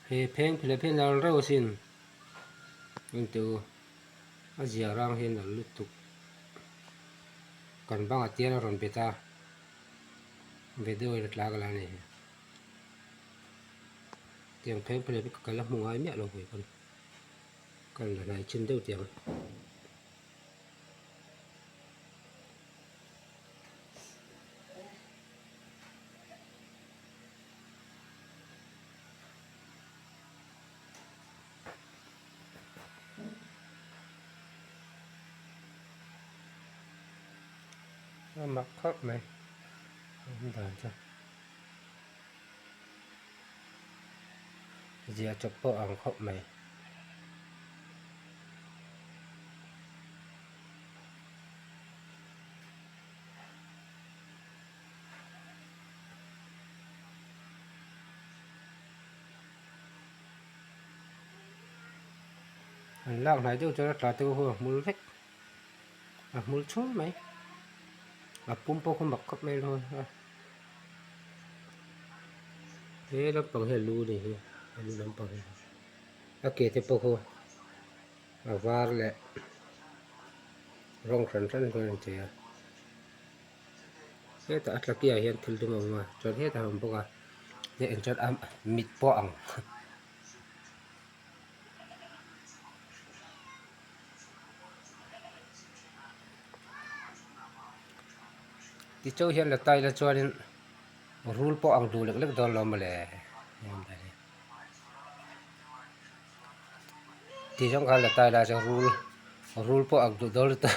He pheng philep hi a nal reuh asin engteh u a zia rang hi a nal lutuk kan bangah tian a rawn bet a video in a tla ka la nei tiang pheng philep hi ka la hmu ngai miah lo hawi pawn ka la hnai chin deuh tiang. A mak khawp mai awm dan chu ziah chawp pawh a ang khawp mai. An lak hnai deuh chuan a tla te pawh a hmul vek a hmul chhum mai a pum pawh kha mak khawp mai lo a he lampang hi a lu a ni hi a lu lampang hi a ke te pawh khu a var leh rawng hran hran chuan a inchei a. Hetah a tlakiah hian thil dum a awm a chuan hetah a awm bawk a leh eng chuan a mit pawh a ang. Tichuan hian la ta ila chuanin rul pawh a ang duh lek lek dawn lo mawle tih zawng khan la ta ila chuan rul rul pawh a ang duh dawn lutuk.